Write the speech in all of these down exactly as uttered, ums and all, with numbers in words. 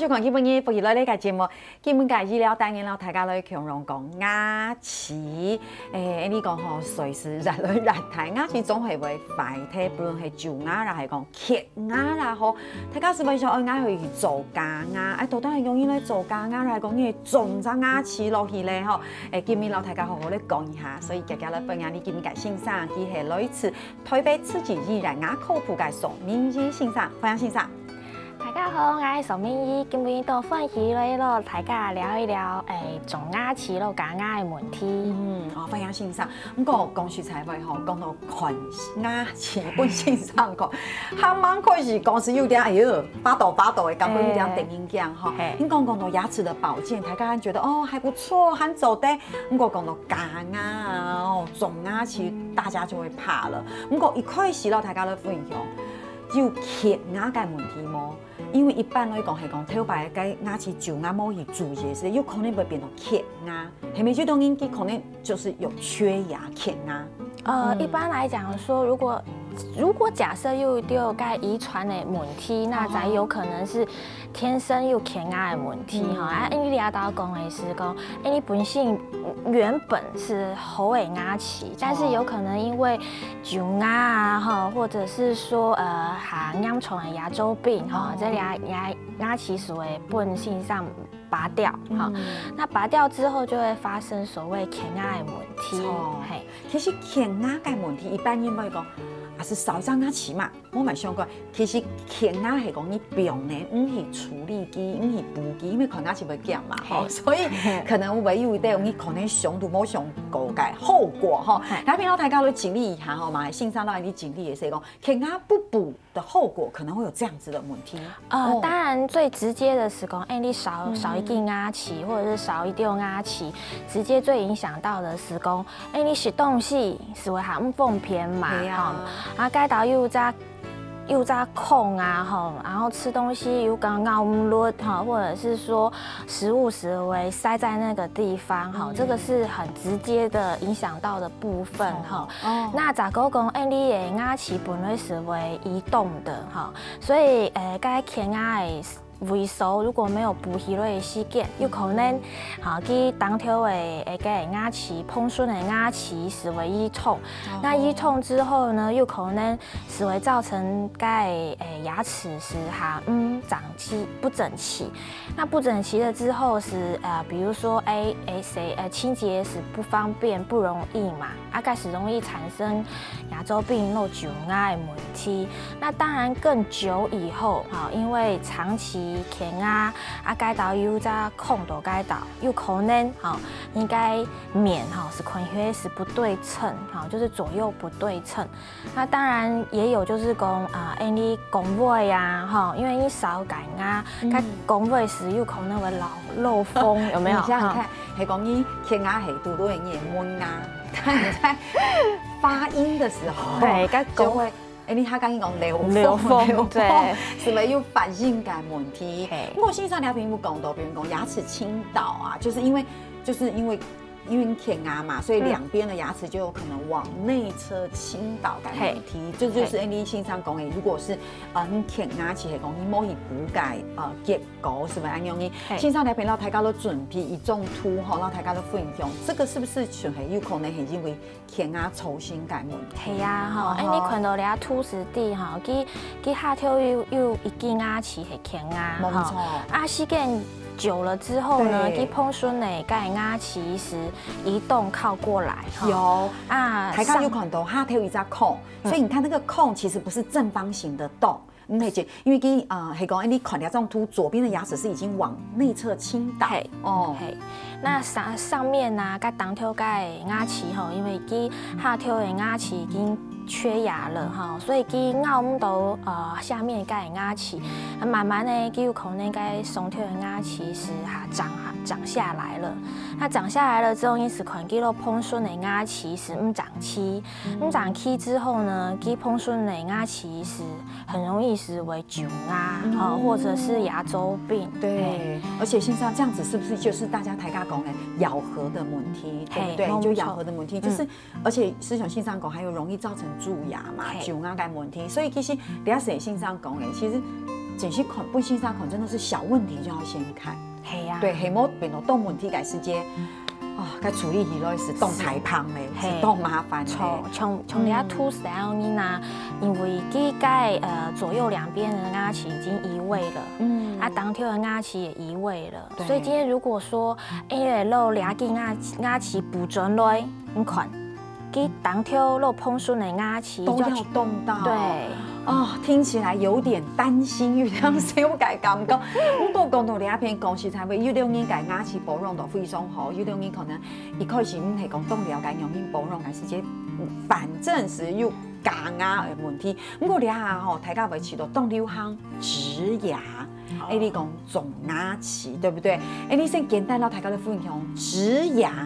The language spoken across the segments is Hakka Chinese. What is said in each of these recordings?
不管今晡日不如來這个節目，今晡日个醫療單元摎大家來共樣講牙齒。誒，你講吼，隨時越來越大，牙齒總係會壞忒，不論係蛀牙啦，還係講缺牙啦吼。大家係毋係想愛愛去做假牙？哎，到底係仰般來做假牙，還係講你種隻牙齒落去咧吼？誒，今晡日摎大家好好來講一下，所以遽遽來歡迎你今晡日个先生，佢係來自 台北慈濟醫院牙科部个宋明儀先生，歡迎先生。大家好，𠊎係宋明儀，今晡日當歡喜來摎大家聊一聊，誒，種牙齒摎假牙个問題。嗯，哦，歡迎先生。毋過講實在話吼，講到看牙齒，分先生講，還吂開始講係有點，哎喲，發抖發抖个感覺，有點得人驚吼。嘿你講講到牙齒的保健，大家還覺得哦還不錯，還做得。毋過講到假牙啊，哦，種牙齒，大家就會怕了。 毋過一開始摎大家來分享，有缺牙个問題無？因為一般來講係講頭擺个牙齒蛀牙無去注意个時，有可能會變到缺牙，係毋係？有兜人佢可能就是有缺牙、缺牙。呃，一般來講說，如果如果假設有一个遺傳的問題，那才有可能是天生有缺牙的問題哈。啊，因為你頭先講的是講，誒，你本身原本是好的牙齒，但是有可能因為蛀牙啊哈，或者是說呃，較嚴重的牙周病哈，這牙牙牙齒就會分先生拔掉哈。那拔掉之後就會發生所謂缺牙的問題，哦嘿。其實缺牙个問題，一般人會講，啊係少一隻牙齒嘛。 無嘛想過，其實缺牙係講你放咧，毋去處理佢，毋去補佢，因為看牙齒會驚嘛，吼，嘿所以可能會有一兜你可能想都無想過个後果吼。來，摎大家來整理一下吼嘛，先生來你整理个係講，缺牙不補的後果可能會有這樣子的問題。呃，當然最直接的是講，誒，你少少一支牙齒，或者是少一條牙齒，直接最影響到的是講，誒，你食東西係會較毋方便嘛，係啊吼，啊，該兜有隻有隻空啊，吼，然後吃東西有感覺咬毋落，吼，或者是說食物係會塞在那個地方，吼，這個是很直接的影響到的部分，吼。哦那再過講，誒，你的牙齒本來係會移動的，吼，所以，誒，該缺牙的 位所如果沒有補起來的時間，有可能，哈，佢當頭的，誒，个牙齒，碰損的牙齒係會移動。那移動之後呢，有可能係會造成該，誒，牙齒係哈，嗯，整齊，不整齊。那不整齊了之後是，呃，比如說，誒，誒，誰，呃，清潔是不方便、不容易嘛，啊，開始容易產生牙周病、落蛀牙的問題。那當然更久以後，哈，因為長期缺牙，啊，該兜有隻空到該兜，有可能，哈，你个面，哈，係看起來係不對稱，哈，就是左右不對稱。那當然也有就是講，啊，誒，你講話啊，哈，因為你少假牙，該講話時有可能會漏漏風，有沒有？你想想看哈，係講你缺牙係堵到你个門牙，但你在發音的時候，對，該講就會。誒，你較緊講漏風，漏風漏對係毋係有發音个問題？嘿毋過先生，你頭先有講到，比如講牙齒傾倒啊，就是因為就是因為因為缺牙嘛，所以兩邊的牙齒就有可能往內側傾倒个問題。這就是誒，你先生講的，如果是呃你缺牙齒係講你無去補个呃結果，係毋係恁樣呢？嘿先生，你頭先摎大家都準備一張圖吼，摎大家都分享，這個是不是就係有可能係因為 缺牙造成个問題。係啊，吼，誒，你看到這圖示底吼，佢佢下頭有有一支牙齒係缺牙，無錯吼，啊，時間久了之後呢，對佢碰損个該牙齒係移動靠過來，吼，有，啊，大家有看到下頭一隻孔，所以你看那個孔其實不是正方形的洞。嗯，係，因為佢呃，係講，誒，你看這張圖，左邊的牙齒是已經往內側傾倒。嘿哦，嘿，那上上面啊，該當頭該牙齒吼，因為佢下頭个牙齒已經缺牙了吼，所以佢咬毋到呃下面該牙齒，啊慢慢的佢有可能該上頭个牙齒係下長下長下來了。那長下來了之後，你係看佢落碰損个牙齒係毋長齊，毋長齊之後呢，佢碰損个牙齒係很容易係會蛀牙，哦，或者是牙周病。對，而且先生這樣子是不是就是大家大家講的咬合的問題，對不對？嘿，就咬合的問題，就是而且思雄先生講還有容易造成蛀牙嘛，嘿蛀牙个問題，所以其實這係先生講的，其實真係看，本身上看真的是小問題就要先看。係啊。對，係無變到大問題个時節，啊，該處理起來係當大棒咧，係。係當麻煩咧。像，像你啊，嗯。Tooth Style呢，因為佢个，呃，左右兩邊的牙齒已經移位了，嗯。啊，當頭的牙齒也移位了，對。所以今天如果說，哎，若這个牙齒，牙齒補轉來，你看， 佢當頭落碰損个牙齒都要動到。對。哦，聽起來有點擔心，有點小个感覺。不過講到這片，講實在話，有兜人个牙齒保養都非常好，有兜人可能一開始毋係講當了解仰般保養，但是這反正係有假牙个問題。不過這下吼，大家會試到當流行植牙。 哎，你講種牙齒，對不對？哎，你先簡單摎大家來分享植牙，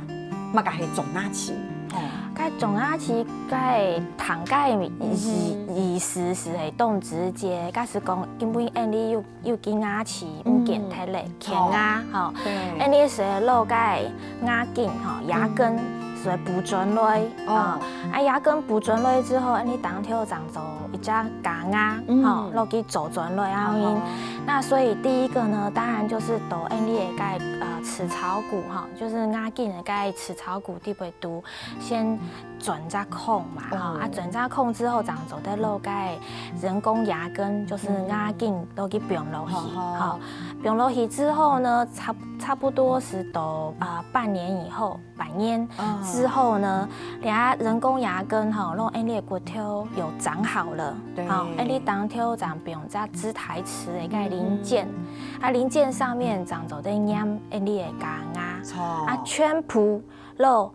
麼个係種牙齒？哦。該種牙齒，該聽个意，嗯哼。意思係會當直接，假使講，因為恁樣有，有支牙齒，嗯。毋見忒咧，嗯。健牙，哦。吼。對。恁樣係落該牙根，吼，牙根，嗯。所以補轉來，哦。啊，啊，牙根補轉來之後，恁樣當頭正做一隻假牙，嗯。吼，落去做轉來啊，好，好。那所以第一個呢，當然就是到恁樣个，呃，齒槽骨，吼，就是牙根个該齒槽骨底背肚，先鑽隻孔嘛，吼，哦。啊，鑽隻孔之後，正做得落該人工牙根，就是牙根落去放落去，嗯。好，好。吼，放落去之後呢，差，差不多係到，呃，半年以後， 半年之後呢，嗯。這人工牙根吼，落恁樣个骨頭有長好了，對。吼，恁樣當頭正放隻植台齒个該零件，嗯。啊，零件上面正做得黏恁樣个假牙，著。啊，全部落，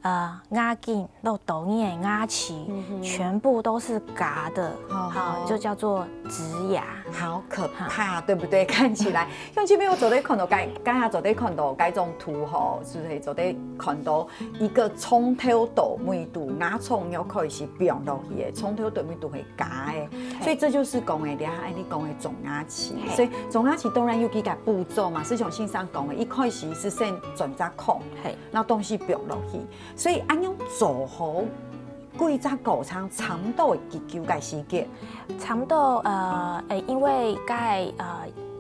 呃，牙根，落到你个牙齒，嗯哼。全部都是假的，好，好，好。就叫做植牙。好可怕，好。對不對？看起來 像這片𠊎做得看到該，剛剛做得看到該張圖吼，係毋係做得看到一個從頭到尾肚，牙床肉開始放落去个，從頭到尾肚係假个。嘿。所以這就是講个，這下恁樣講个種牙齒。嘿。所以種牙齒當然有幾個步驟嘛，就像先生講个，一開始係先鑽隻孔，嘿。然後東西放落去，所以恁樣做好 幾隻過程差毋多會幾久个時間？差毋多，呃，誒，因為該，呃，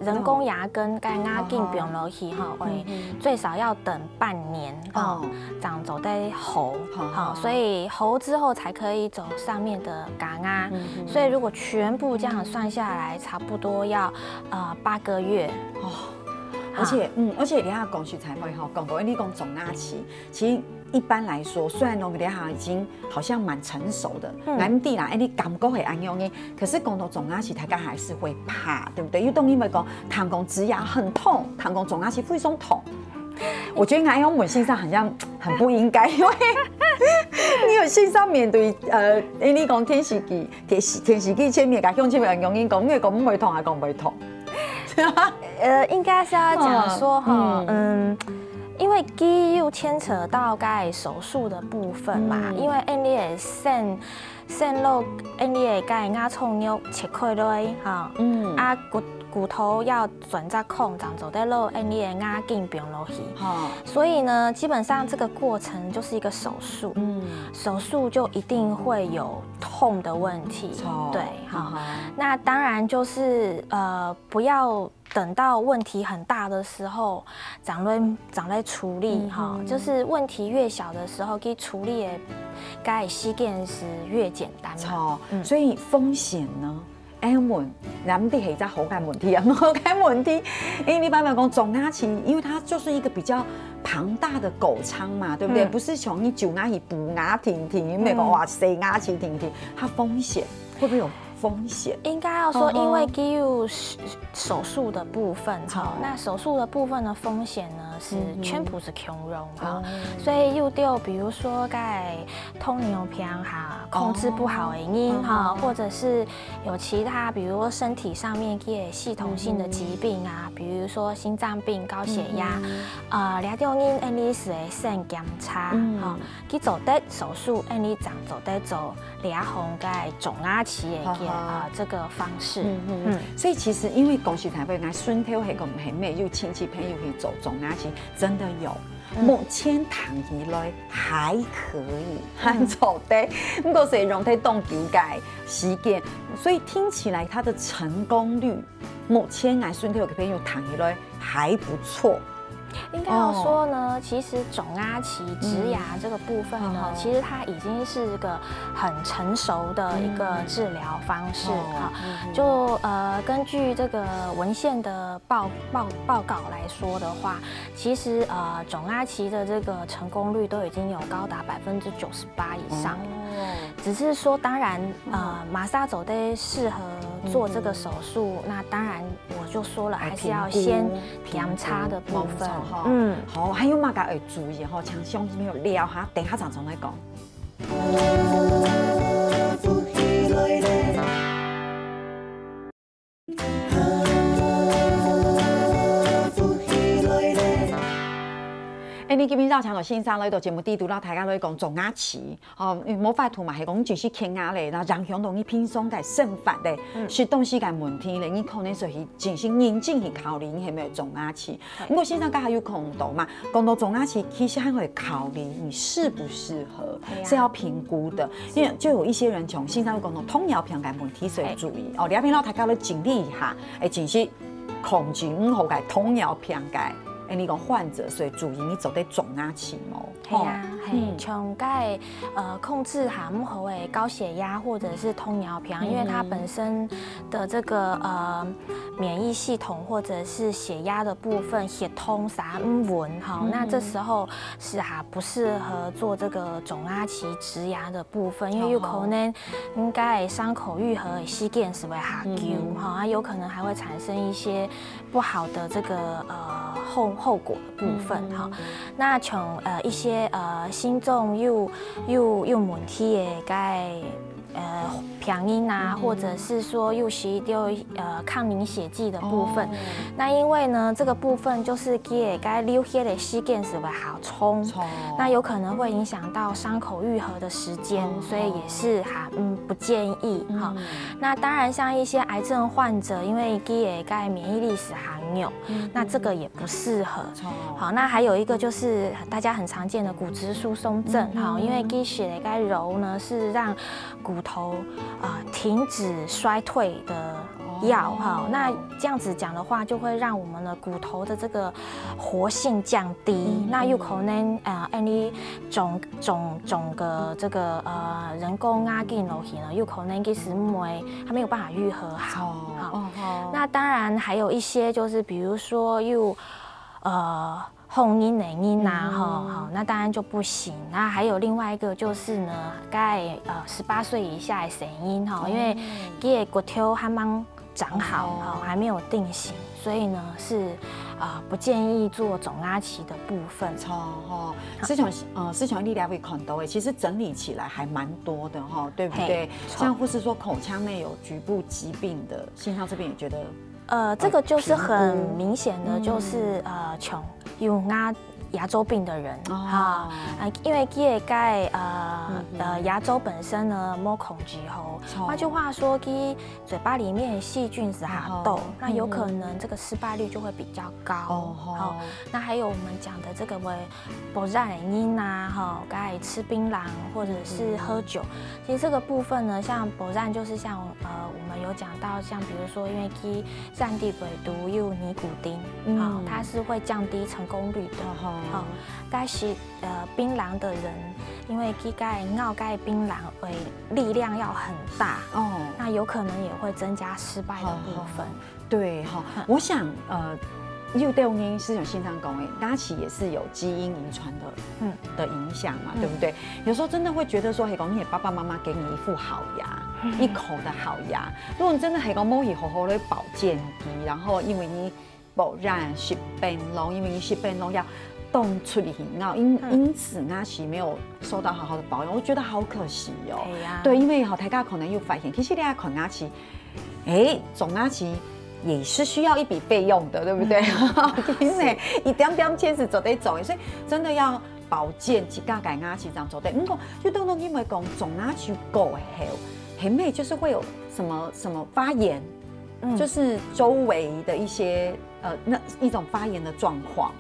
人工牙根，該牙根放落去吼，嗯。會，嗯哼。最少要等半年，哦。哦，正做得好，好，吼，好。所以好之後才可以做上面的假牙。嗯哼。所以如果全部這樣算下來，差不多要，呃，八個月。哦，好。而且，嗯，而且你看講實在話吼，講過你講種牙齒，其實 一般來說，雖然講這下已經好像蠻成熟的，嗯。𠊎毋知啦，哎，你感覺係恁樣个，可是講到種牙齒，大家還是會怕，對不對？有兜人會講，聽講植牙很痛，聽講種牙齒非常痛。我覺得𠊎恁樣問先生好像很不應該，因為你有先生面對，呃，哎，你講電視機，電視，電視機前面个鄉親朋友，恁樣講，你會講毋會痛，還講毋會痛？ 呃，應該是要講說哈，嗯。嗯，因為佢有牽扯到該手術的部分嘛，嗯。因為恁樣个線，線路恁樣个該牙床肉切開來哈，嗯。啊，骨，骨頭要鑽隻孔，正做得落恁樣个牙根放落去。好。所以呢，基本上這個過程就是一個手術，嗯。手術就一定會有痛的問題，著。對，哈。嗯哼。那當然就是，呃， 不要等到問題很大的時候，正來，正來處理，嗯哼。哈，就是問題越小的時候，去處理个，該時間是越簡單嘛。著，嗯。所以風險呢？哎，問，難得係一隻好个問題啊，好个問題。因為你慢慢講，種牙齒，因為它就是一個比較龐大的過程嘛，對不對？嗯。不是像你種牙齒補牙定定，你毋係講，嗯。哇，洗牙齒定定，它風險會不會有 風險。應該要說，嗯哼。因為佢有手，手術的部分，哈，好。那手術的部分的風險呢，是，嗯哼。全部是共樣，哈。哦。所以有兜，比如說在糖尿病哈，控制不好的人，哦。哈，嗯哼。或者是有其他，比如說身體上面一些系統性的疾病啊，嗯哼。比如說心臟病、高血壓，嗯哼。呃，這種人，恁樣係會先檢查，嗯。哈， 佢做得手術，恁樣正做得做這項个種牙齒个，哈哈。呃，這個方式。嗯，嗯，嗯。嗯。所以其實因為講實在話，𠊎身頭係講，係無有親戚朋友去做種牙齒，真的有。目前聽起來還可以，還做得，毋過係用忒當久个時間，所以聽起來它的成功率，目前𠊎身邊个朋友聽起來還不錯。應該要說呢，其實種阿奇植牙這個部分呢，其實它已經是一個很成熟的一個治療方式啊。就呃，根據這個文獻的報報報告來說的話，其實呃，種阿奇的這個成功率都已經有高達百分之九十八以上。只是說，當然呃，馬上走得適合做這個手術，那當然我就說了，還是要先檢查的部分。嗯，好，還有麼个愛注意吼？像上面有聊哈，等下常常來講。哎，你今日邀請到先生來到節目底肚，摎大家來講種牙齒，哦，因為無法度嘛，係講你就是缺牙咧，然後影響到你平常个生活咧，食東西个問題咧，你可能就去進行認真去考慮，你係毋係種牙齒。毋過先生剛才有講到嘛，講到種牙齒，其實還會考慮你適不適合，係要評估的，因為就有一些人像先生有講到糖尿病个問題，所以注意哦，這片摎大家來整理一下，哎，真係 控制毋好个糖尿病个，哎，你講患者，所以注意你做得種牙齒無？係啊，係，像該呃控制下毋好个高血壓或者是糖尿病，因為它本身的這個呃免疫系統或者是血壓的部分，血糖啥毋穩哈，那這時候是哈不適合做這個種牙齒植牙的部分，因為有可能 應該傷口愈合的時間係會較久哈，啊，有可能還會產生一些不好的這個呃後後果的部分哈。那像呃一些呃心臟有有有問題的該呃病人啊，或者是說有需要呃抗凝血劑的部分，那因為呢這個部分就是佢个該流血的時間係會較長，那有可能會影響到傷口愈合的時間，所以也是哈，嗯，不建議哈。那當然，像一些癌症患者，因為佢个該免疫力係較弱，那這個也不適合。好，那還有一個就是大家很常見的骨質疏鬆症哈，因為佢个該肉呢是讓骨頭啊停止衰退的 藥哈，那這樣子講的話，就會讓我們的骨頭的這個活性降低，那有可能呃，因為種種種个這個呃人工牙根落去呢，有可能其實因為它沒有辦法愈合好。好，那當然還有一些就是比如說又呃 紅人的人呐，吼，好，那當然就不行。那還有另外一個就是呢，該呃十八歲以下的細人吼，因為佢个骨頭還吂長好，吼，還沒有定型，所以呢是呃不建議做種牙期的部分。吼，思想呃思想力量會看到誒，其實整理起來還蠻多的哈，對不對？像或是說口腔內有局部疾病的，現象這邊也覺得 呃，這個就是很明顯的，就是呃，從有牙牙周病的人哈，啊，因為佢个該呃呃牙周本身呢無控制好，換句話說，佢嘴巴裡面的細菌是很多，那有可能這個失敗率就會比較高。哦，那還有我們講的這個會 保染的人啊，吼，該吃檳榔或者是喝酒，其實這個部分呢，像保染就是像呃，我們有講到，像比如說，因為佢染裡背肚有尼古丁，啊，它是會降低成功率的，好，但是呃，檳榔的人，因為佢該咬該檳榔，誒，力量要很大，哦，那有可能也會增加失敗的部分。 對哈，我想呃，有兜人是像先生講的，牙齒也是有基因遺傳的，嗯，的影響嘛，對不對？有時候真的會覺得說，嘿，講你的爸爸媽媽給你一副好牙，一口的好牙，如果你真的還講無去好好的保健佢，然後因為你保養食檳榔，因為你食檳榔要動出去咬，因因此牙齒沒有受到好好的保養，我覺得好可惜哦。對，因為哈，大家可能又發現，其實你愛看牙齒 誒，種牙齒也是需要一筆費用的，對不對？真的，一點點錢係做得做得，所以真的要保健自家个牙齒正做得。毋過，有兜人因為講種牙齒過後，後面就是會有什麼什麼發炎，嗯就是周围的一些呃那一种发炎的状况。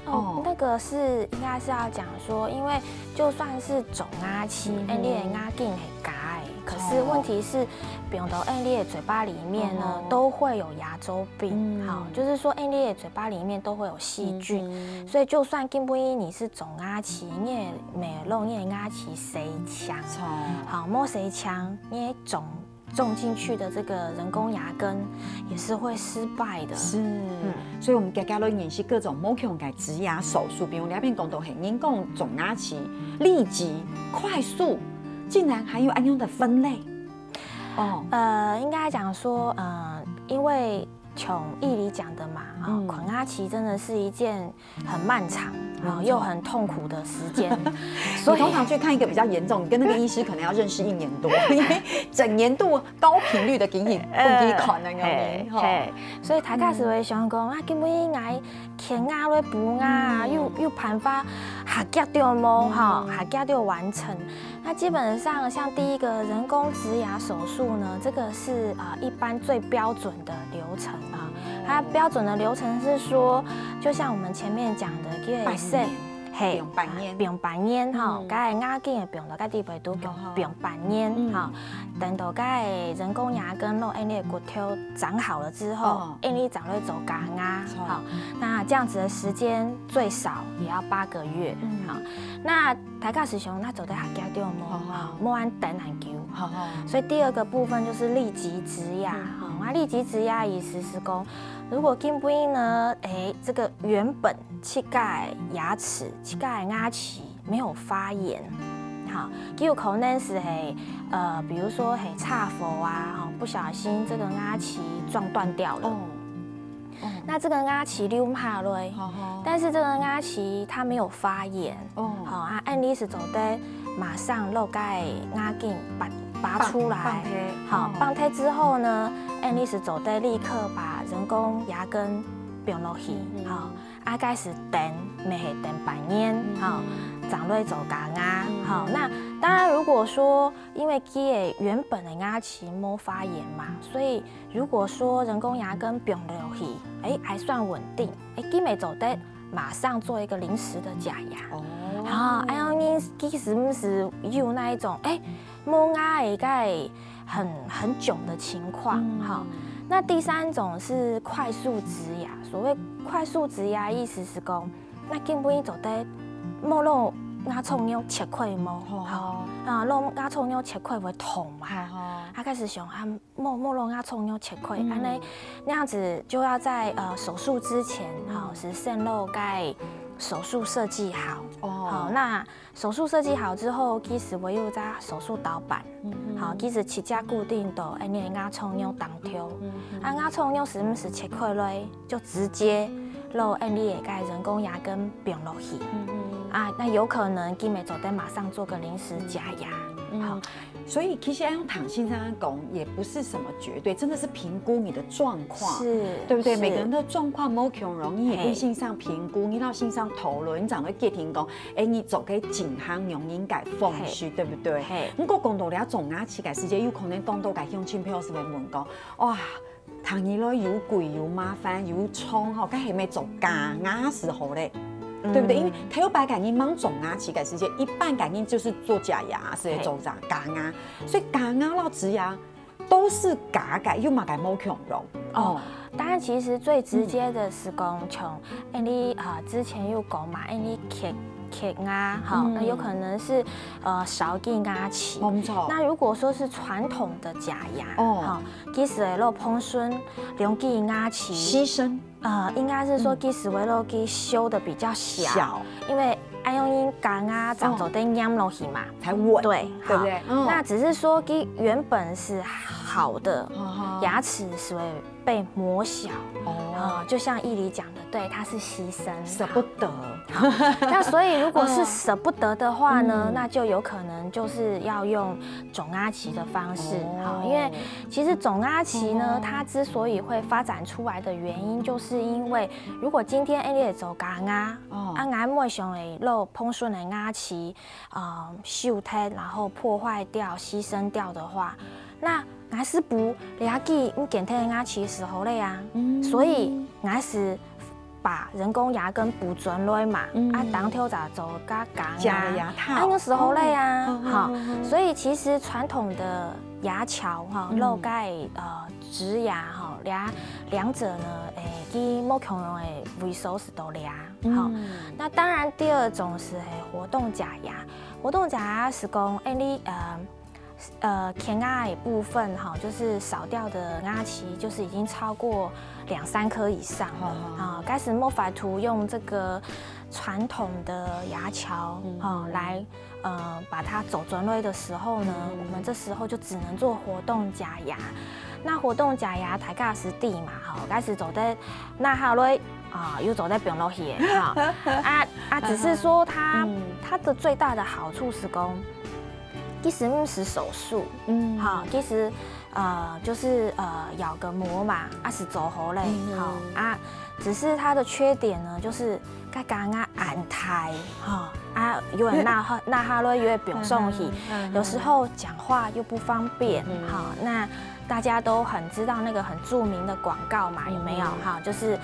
哦，那个是应该是要讲说，因为就算是腫牙期，嗯、你的牙根会加的，可是问题是，比如说，哎，你的嘴巴里面呢，都会有牙周病，好，就是说，哎，你的嘴巴里面都会有细菌，所以就算今晡日你是肿牙期，你也袂落你的牙齿洗淨，好，無洗淨，你的腫种进去的这个人工牙根也是会失败的。是，嗯，所以我们刚刚都认识各种无穷的植牙手术，比如两边讲到很人工种牙齿，立即、快速，竟然还有安样的分类。哦，呃，应该讲说，呃，因为从义理讲的嘛，啊，嗯，牙期真的是一件很漫长，然后又很痛苦的时间。所以通常去看一个比较严重，你跟那个医师可能要认识一年多，因为整年度高频率的给你不给款那个。嘿，所以大家是会想讲啊，今晡日𠊎填牙了补牙，又又办法合格掉无哈？合格掉完成。那基本上像第一个人工植牙手术呢，这个是啊一般最标准的流程啊。它标准的流程是说，就像我们前面讲的，给半年，嘿，放半年，放半年哈，该牙根会放到该地方都放半年哈，等到该人工牙根落，哎，你的骨头长好了之后，哎，你才会做假牙哈。那这样子的时间最少也要八个月哈。那大家是想，那做得合格掉无？哈，莫安等很久。所以第二个部分就是立即植牙哈。那立即植牙意思是讲，如果今晡日呢，哎，这个原本 自家个牙齿、自家个牙齿没有发炎，哈，就有可能是嘿，呃，比如说嘿，插佛啊，哈，不小心这个牙齿撞断掉了。哦，那这个牙齿留下来，但是这个牙齿它没有发炎，哦，好啊，按理是做得马上落个牙根拔拔出来，好，拔开之后呢，按理是做得立刻把人工牙根放落去，好。 啊，该是等，乜係等半年，哈，正來做假牙，哈。那當然，如果說因為佢个原本个牙齒無發炎嘛，所以如果說人工牙根放落去，哎，還算穩定，哎，佢乜做得馬上做一個臨時的假牙。哦，啊，恁樣你其實毋使有那一種，哎，無牙个該 很很囧的情况哈。那第三种是快速植牙，所谓快速植牙，意思是讲，那根本做得莫让牙床肉切开无？好啊，让牙床肉切开会痛嘛。他开始想啊，莫莫让牙床肉切开，安尼那样子就要在呃手术之前哈，是先让该手术设计好。哦，那 手术设计好之后，其实我又在手术刀板，好，其实起家固定的，哎，你个牙床肉当中，啊，牙床肉时不时切开来，就直接落哎你个人工牙根放落去，啊，那有可能佢乜做得马上做个临时假牙，好。所以其实要用唐先生讲，也不是什么绝对，真的是评估你的状况，是，对不对？每个人的状况不同，容易也跟先生评估，你要先生讨论，你才会决定讲， 哎，你做个健康用应该方式，对不对？不过讲到了种牙齿个时节，有可能讲到个乡亲朋友是会问讲，哇，听起来又贵又麻烦又重吼，该系咪做假牙是好咧？对不对？因为头一擺个人吂种牙齿个时节，一般个人就是做假牙，是做假牙，所以假牙咯，植牙 都是假个，又嘛个无共样。哦，当然，其实最直接的是讲，像哎你啊之前有讲嘛，哎你缺缺牙哈，那有可能是呃少根牙齿。没错。那如果说是传统的假牙，哦，其实会落碰损两根牙齿，牺牲。呃，应该是说其实会落去修的比较小，小，因为爱用因刚啊，长走得黏落去嘛。才稳，对，对不对？那只是说，其原本是好的牙齿是会被磨小，哦，就像义理讲的，对，它是牺牲，舍不得。那所以如果是舍不得的话呢，那就有可能就是要用种牙期的方式，好，因为其实种牙期呢，它之所以会发展出来的原因，就是因为如果今天哎你做假牙，啊，牙末上会落碰损的牙期，呃，受忒，然后破坏掉、牺牲掉的话，那牙齿补了解你健康的牙齿是好了啊，所以牙齿把人工牙根补转来嘛，啊，当天再做个假牙，假牙套，啊，那时候了啊，哈，所以其实传统的牙桥哈，落盖呃植牙哈，两两者呢，诶，佢无共样的位所是都了，哈。那当然第二种是诶活动假牙，活动假牙是讲，诶，你呃。呃，前牙的部分哈，就是少掉的牙齿，就是已经超过两三颗以上了啊。开始没法度用这个传统的牙桥哈来呃把它做转来的时候呢，我们这时候就只能做活动假牙。那活动假牙大家是知嘛哈，开始做得拿下来啊，又做得放落去哈。啊啊，只是说它它的最大的好处是讲。 其实毋使手术，嗯，哈，其实呃就是呃咬个膜嘛，啊是做好了，哈啊，只是它的缺点呢，就是个牙齿恁大，哈啊，有点那哈那哈咯，有点扁上去，有时候讲话又不方便，哈，那大家都很知道那个很著名的广告嘛，有没有？哈，就是。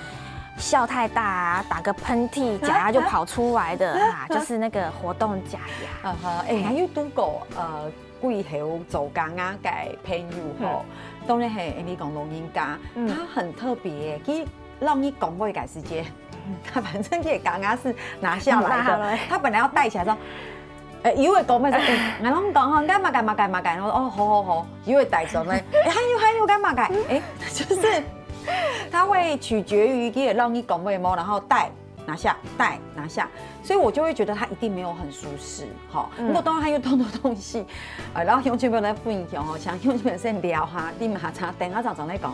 笑太大啊，打个喷嚏，假牙就跑出来的啊，就是那个活动假牙。嗯哼，哎，还有拄过呃，几岁做假牙个朋友吼，当然系，你讲老人家，他很特别，其实让你讲话个时间，他反正这个假牙是拿下来的，他本来要戴起来说。 呃，有个讲咩说，哎，我讲讲吼，该嘛该嘛该嘛该，我说哦，好好好，有个带转来，哎，还有还有该嘛该，哎，就是它会取决于给让你讲咩么，然后戴拿下，戴拿下，所以我就会觉得它一定没有很舒适，哈。如果当然还有动动东西，呃，然后兄弟们来分享哦，想兄弟们先聊哈，你们还差等下早上来讲。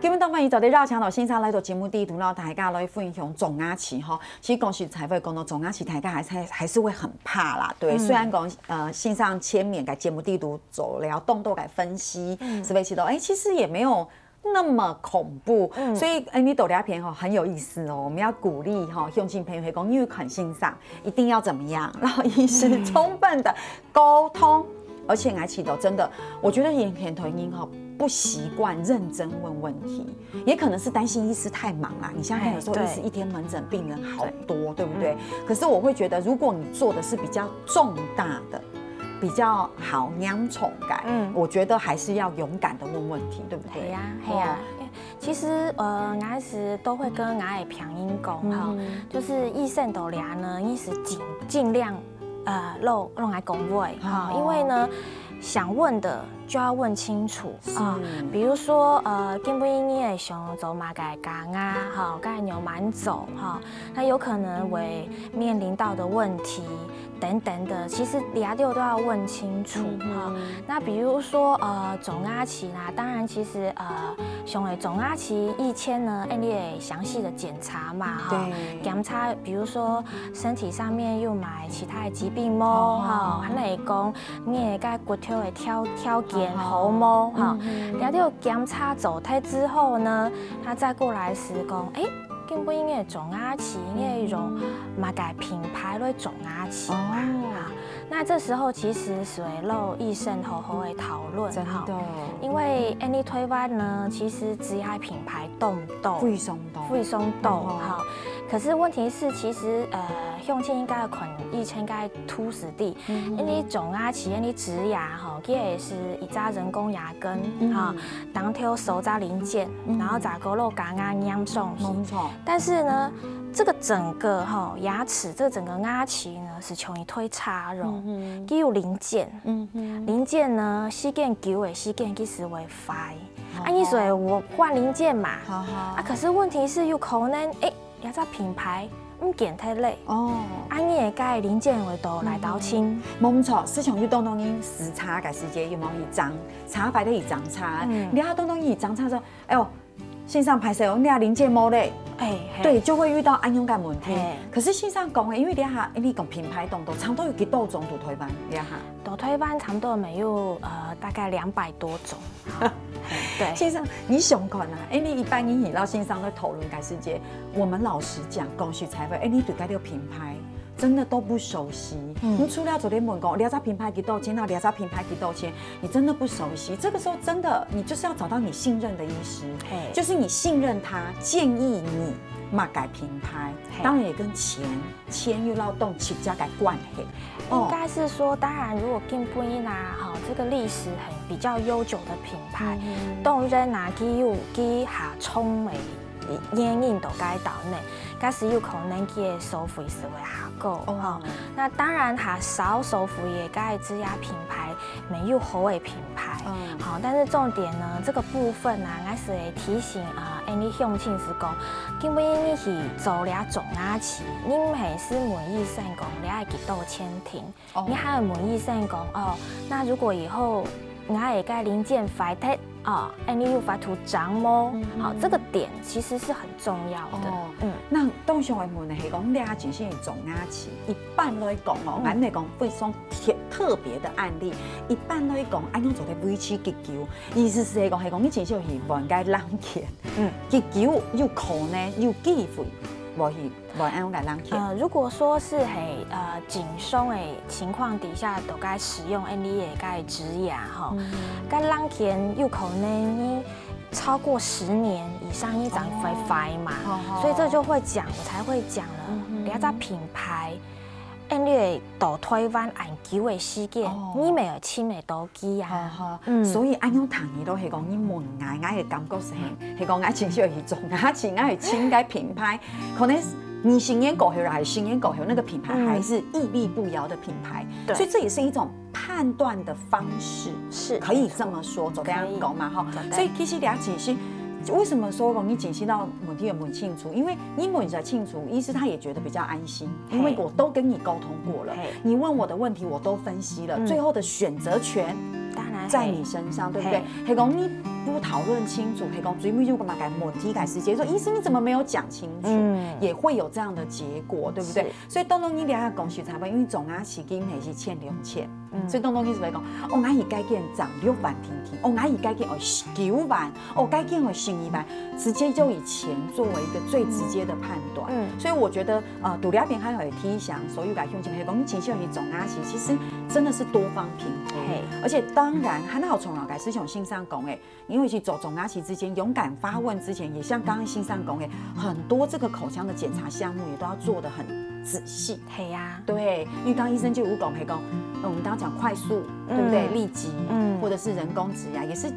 今日當晚，一早的繞牆老先生來到節目裡肚，然後大家來分享種牙齒吼。其實講實在話，講到種牙齒，大家還是還是會很怕啦，對。雖然講呃線上見面，在節目裡肚做了當多个分析，是不是？哎，其實也沒有 那麼恐怖。所以，哎，你讀這篇吼很有意思哦。我們要鼓勵吼，鄉親朋友，講你有看先生，一定要怎麼樣？然後醫師充分的溝通，而且還記得真的，我覺得有很多人吼不習慣認真問問題，也可能是擔心醫師太忙啦。你想想看，有時候醫師一天門診病人好多，對不對？可是我會覺得，如果你做的是比較重大的， 比較好嚴重感，嗯，我覺得還是要勇敢的問問題，對不對？係啊，係啊。其實呃，𠊎係都會跟𠊎个病人講哈，就是醫生到這呢，你係盡盡量呃，摎摎𠊎講話哈，因為呢，想問的就要問清楚啊。比如說呃，今晡日你係想做麼个假牙哈，該仰般做哈，那有可能會面臨到的問題。 等等的，其實這兜都要問清楚哈。那比如說呃種牙齒啦，當然其實呃，像係種牙齒以前呢，恁樣詳細的檢查嘛哈，檢查，比如說身體上面有無其他的疾病無哈，還來講你个骨頭个條條件好無哈，這兜檢查做忒之後呢，那再過來係講，誒， 今晡日个種牙齒，應該用麼个品牌來種牙齒嘛？啊，那這時候其實係愛摎醫生好好个討論哈，因為恁樣台灣呢，其實植牙品牌當多，非常多，非常多哈。可是問題是，其實呃，鄉親應該看以前个都市地，因為種牙齒，因為植牙吼，佢係一隻人工牙根哈，當頭收隻零件，然後再過落假牙黏上去。 但是呢，這個整個吼牙齒，這個整個牙齒呢係像一台車哦，佢有零件，零件呢時間久个時間其實會壞，啊，你所以我換零件嘛，啊，可是問題是有可能，誒，這隻品牌毋見忒咧。哦。啊，你个該零件會到哪兜清？無錯，市場有當多人時差个時節，有無去爭，差牌个去爭差，嗯。你啊當多人去爭差說，哎喲，先生，歹勢哦，你啊零件無咧。哎，嘿。對，就會遇到恁樣个問題。嘿。可是先生講个，因為這下，你講品牌當多，差不多有幾多種在台灣，這下？在台灣差不多沒有，呃，大概兩百多種。對。先生，你想看啊，哎，你一般你去到先生个討論个時節，我們老實講，講實在話，哎，你對該个品牌真的都不熟悉。嗯。你除了昨天問講，這隻品牌幾多錢，那這隻品牌幾多錢，你真的不熟悉。這個時候真的，你就是要找到你信任的醫師，嘿。就是你信任他，建議你麼个品牌，嘿。當然也跟錢，錢有勞動直接个關係。應該是說，當然，如果今晡日啊，吼，這個歷史很比較悠久的品牌，嗯。當然啊，佢有佢較聰明 原因在該兜呢，假使有可能佢个收費係會較高，哦。吼。那當然較少收費个該个植牙品牌，乜有好个品牌，嗯。吼，但是重點呢，這個部分啊，𠊎係會提醒啊，恁呢鄉親係講，今晡日你去做這種牙齒，你毋係係問醫生講，你愛幾多錢定， 哦。你還愛問醫生講，哦，那如果以後𠊎个該零件壞忒，哦，恁呢有法度爭無？嗯哼。好，這個點其實是很重要的。哦，嗯。那當想愛問个係講，你這下真係做牙齒，一般來講哦，嗯。𠊎毋係講非常特，特別的案例，一般來講，恁樣做得維持幾久？意思係講，係講你真係去換該零件，嗯。幾久有可能有機會會去 換恁樣个零件。呃，如果說是係，呃，緊鬆个情況底下，都該使用恁呢个該植牙吼，嗯。該零件有可能你超過十年以上，你正會壞嘛，哦。哦，哦。所以這就會講，我才會講了，嗯哼。這隻品牌，恁呢到台灣恁久个時間，哦。你乜有親耳到 機啊。哈哈，嗯。所以恁樣聽起來係講，你問𠊎，𠊎个感覺係，係講𠊎真係去做，𠊎真愛去尋該品牌，可能二十年過後還係十年過後，那個品牌還是屹立不搖的品牌。嗯。對。所以這也是一種判斷的方式，是，可以這麼說，做得恁樣講嘛，哈。做得。所以其實了解是，為什麼說講你解析到問題有問清楚？因為你問一下清楚，醫師他也覺得比較安心。 因為我都跟你溝通過了，嘿。你問我的問題我都分析了，嗯。最後的選擇權當然在你身上，嘿。對不對？嘿。係講你不討論清楚，係講最尾有麼个問題个時節，說醫生你怎麼沒有講清楚？嗯。也會有這樣的結果，對不對？是。所以當然你這下講實在話，因為做牙齒根本係千兩千，嗯。所以當然你就會講，哦，𠊎一改件賺六萬定定，哦，𠊎一改件哦九萬， 哦，該件會十二萬，直接就以錢作為一個最直接的判斷。嗯。所以我覺得，呃，在這邊還愛提醒所有个鄉親朋友，講你真係去做牙齒，其實真的是多方評估。嘿。而且當然，還好重要个係像先生講个，因為去做，做牙齒之前，勇敢發問之前，也像剛剛先生講个，很多這個口腔的檢查項目也都要做得很仔細。 係啊。對，因為剛剛醫生就有講，係講，嗯，我們剛剛講快速，對不對？嗯。立即，嗯。或者是人工植牙，也是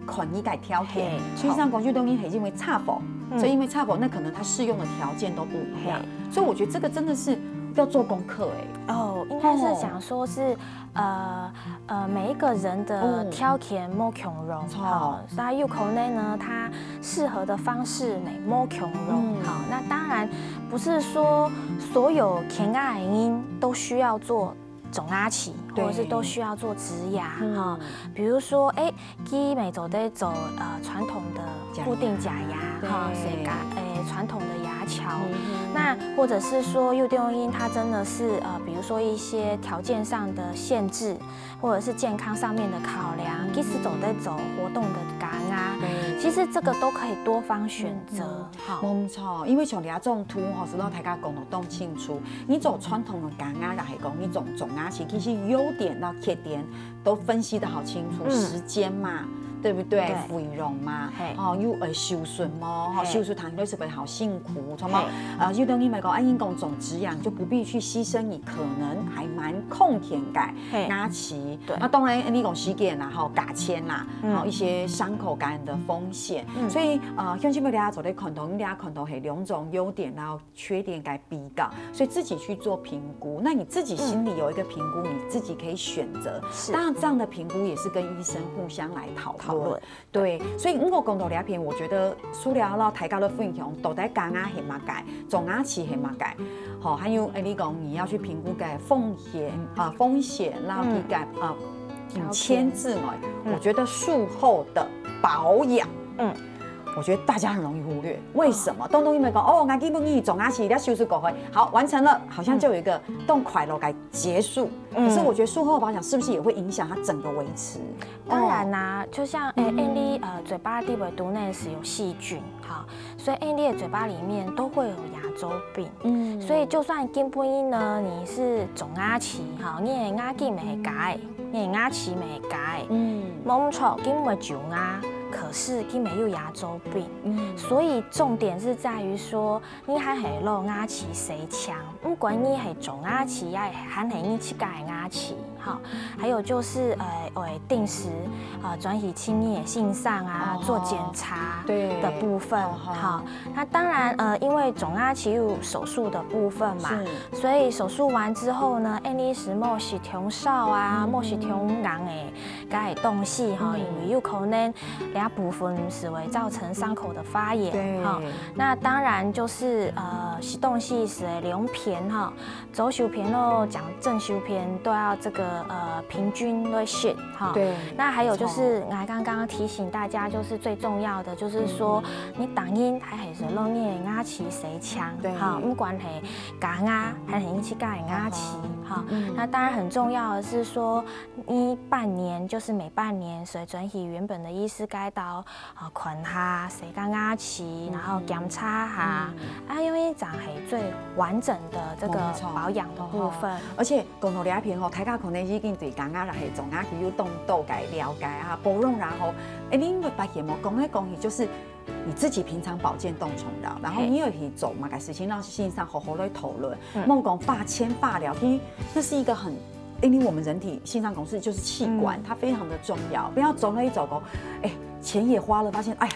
看你个條件。嘿，所以像講，有兜人係因為插縫，嗯。所以因為插縫，那可能他適用的條件都不一樣。嘿。所以我覺得這個真的是要做功課欸。哦，應該是想說是，哦。呃，呃，每一個人的條件無相同，哦。著。吼，所以有可能呢，他適合的方式呢，無相同。嗯。好，那當然不是說所有箍牙个人都需要做種牙齒，對。或者是都需要做植牙，嗯。哈。比如說，欸，佢乜做得做，呃，傳統的固定假牙，假牙。哈，對。係个，欸，傳統的牙橋。嗯哼。那或者是說，有兜人他真的是，呃，比如說一些條件上的限制， 或者是健康上面的考量，嗯。其實做得做活動的假牙。對。其實這個都可以多方選擇，嗯，嗯。哈。無錯，因為像這種圖吼，係摎大家講到當清楚，你做傳統的假牙，也係講你做種牙齒，其實優點到缺點都分析得好清楚，嗯。時間嘛，對不對？對。費用嘛，嘿。哦，又，呃，手術嘛，吼，嘿。手術談起來係不是好辛苦，著無？嘿。呃，有兜人會講，啊，因為講種植牙，你就不必去犧牲你可能還蠻康健个，嘿。牙齒，對。那當然，你講時間啦，吼，價錢啦，嗯。吼，一些傷口感的风险。所以呃，鄉親朋友大家做得看到，你大家看到係兩種優點，然後缺點該比較，所以自己去做評估。那你自己心裡有一個評估，你自己可以選擇。是當然，這樣的評估也是跟醫生互相來討論。討論對，所以毋過講到這片，我覺得除了摎大家來分享，到底加壓係麼个，做牙齒係麼个，好，還有誒，你講你要去評估个風險啊、風險，然後佢个啊。嗯，簽字哦，我覺得術後的保養，嗯，我覺得大家很容易忽略。為什麼？當當因為講哦，我今晡日做牙齒，你手術過後，好完成了，好像就有一個動快樂感結束。可是我覺得術後保養是不是也會影響它整個維持？当然啦、就像诶，因为呃嘴巴底部肚内是有细菌哈，所以因为你的嘴巴里面都会有牙周病，嗯，所以就算今晡日呢你是做牙齒哈，你的牙齿没改，你的牙齿没改，嗯，冇错，今晡日蛀牙，可是今晡日有牙周病，嗯，所以重点是在于说，你还係摎牙齿洗淨，毋管你係做牙齿，也係還係你自家个牙齿。 哈，还有就是呃，会定时呃转去请你的先生啊，哦做检查对的部分哦好哈。那当然呃，因为总要其有手术的部分嘛，是所以手术完之后呢，N E是莫洗虫少啊，莫洗虫眼诶，该东西哈，因为有可能两部分是会造成伤口的发炎对哈。那当然就是呃，洗东西是两片哈， 左手片咯，讲正手片都要这个呃平均来洗哈。对那还有就是，我刚刚提醒大家，就是最重要的，就是说你打印还还是弄你的牙齿洗净对哈，不管是假牙还是你去盖牙齿哈。那当然很重要的是说，你半年就是每半年，所以转去原本的医师开刀 啊，看下洗个牙齿，然后检查下，啊，因为这样是最完整的这个没错保养的部分。而且講到這片吼，大家可能已經對牙齒啦，係做牙齒有當多个了解啊，保養啦吼，哎，你會發現哦，講來講去就是你自己平常保健當重要，然後你有去做麼个事情，讓先生好好來討論，莫講化纖化療，其實那是一個很，因為我們人體心臟公司就是器官，它非常的重要，不要走那一走講，哎，钱也花了，發現哎呀。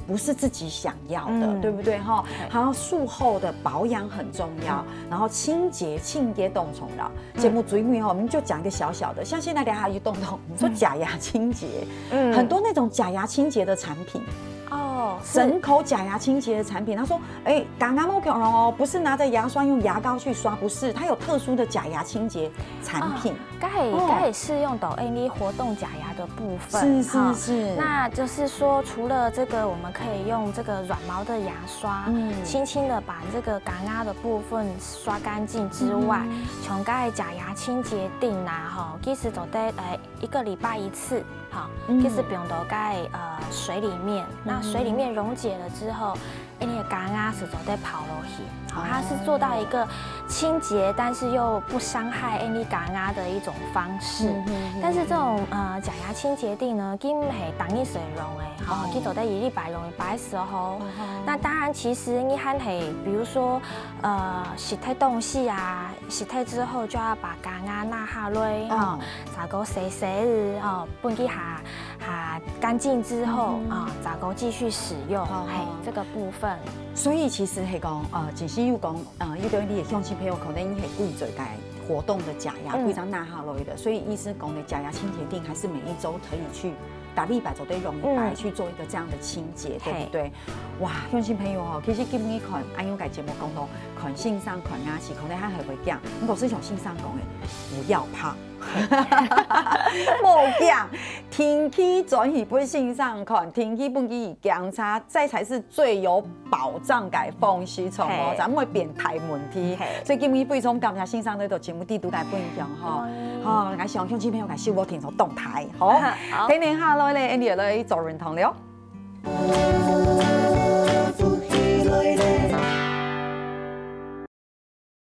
不是自己想要的，嗯对不对哈？然后术后的保养很重要，然后清洁、清洁动虫了。节目最尾哈，我们就讲一个小小的，像现在大家有动动，你说假牙清洁，嗯很多那种假牙清洁的产品，哦，是整口假牙清洁的产品，他说，哎，刚刚我讲了哦，不是拿着牙刷用牙膏去刷，不是，它有特殊的假牙清洁产品。该也哦该也适用到哎，你活动假牙的部分是是哈。是那就是说，除了这个，我们可以用这个软毛的牙刷，嗯轻轻的把这个假牙的部分刷干净之外，从该假牙清洁定啊，哈，其实做得呃一个礼拜一次，哈，嗯其实放到该呃水里面，那水里面溶解了之后，哎，你的牙齿做得泡落去，好，它是做到一个清洁，但是又不伤害哎你牙齿的一种方式。嗯但是这种呃假牙清洁定呢，并不是当日使用的，哈，哦去做得一礼拜用一摆时候。哦那当然，其实你还可以，比如说呃洗脱东西啊，洗脱之后就要把牙齿拿下来，哈哦，再个洗洗哦，分佢下下干净之后嗯啊，再个继续使用，好嘿，这个部分。所以其实系讲，呃，其实有讲，呃，有个你的乡亲朋友可能你系规则个活动的假牙，嗯规张拿下来的，所以医师讲的假牙清洁定还是每一周可以去打立白走对容易白嗯去做一个这样的清洁，对嘿不对？哇，乡亲朋友哦，其实今日看安永改节目讲到看先生看牙齿，可能他还会讲，如果是像先生讲的，不要怕。莫讲，定期转去分先生看，定期分佢检查，这才是最有保障个方式，从哦，嘿咱毋会变大问题嘿。所以今日非常感谢先生来到节目底肚个分享吼欢迎，吼，来想乡亲朋友个收听同动态，吼好。天天下来咧，Andy来做运动了。